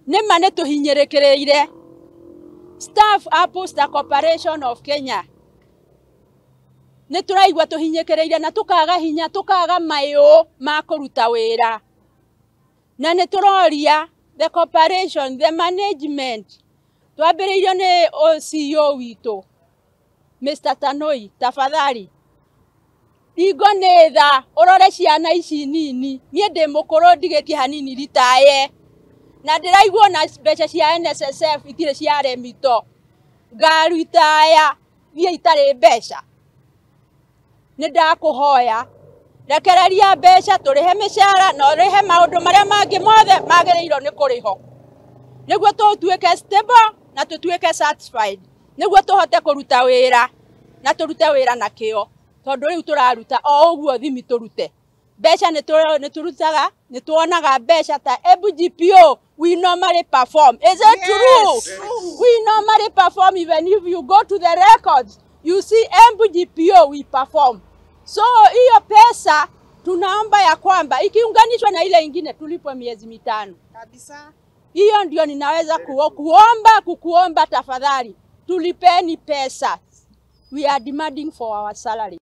Nĩma nĩ tũhinyĩrĩkĩrĩire. Staff a Posta Corporation of Kenya nĩ tũraigua tũhinyĩkĩrĩire na tũkaga hinya, tũkaga mayũ ma kũruta wĩra. Na nĩ tũroria the corporation, the management, twambĩrĩirio nĩ CEO witũ Mr. Tanui, tafadhali ringo nĩ tha ũrore ciana ici nini. Niĩ ndĩ mũkũrũ, ndigĩtie hanini ritaye, na ndĩraigua ona mbeca cia NSSF itirĩ cia remito. Ngaritaya niĩ itarĩ mbeca. Nĩ ndakũhoya rekereria mbeca tũrĩhe mĩcara na ũrĩhe maũndũ marĩa mangĩ mothe magĩrĩirwo nĩ kũrĩho, nĩguo tũtuĩke stable na tũtuĩke satisfied, nĩguo tũhote kũruta wĩra na tũrute wĩra na kĩo, tondũ rĩu tũraruta o ũguo thimi tũrute mbeca. Nĩ tũrutaga, nĩ tuonaga mbeca ta Embu GPO. We normally perform. Is it true? We normally perform. Even if you go to the records, you see Embu GPO, we perform. So hiyo pesa tunaomba ya kwamba ikiunganishwa na ile ingine tulipwe miezi 5. Kabisa. Hiyo ndio ninaweza kuomba, kukuomba tafadhali, tulipeni pesa. We are demanding for our salary.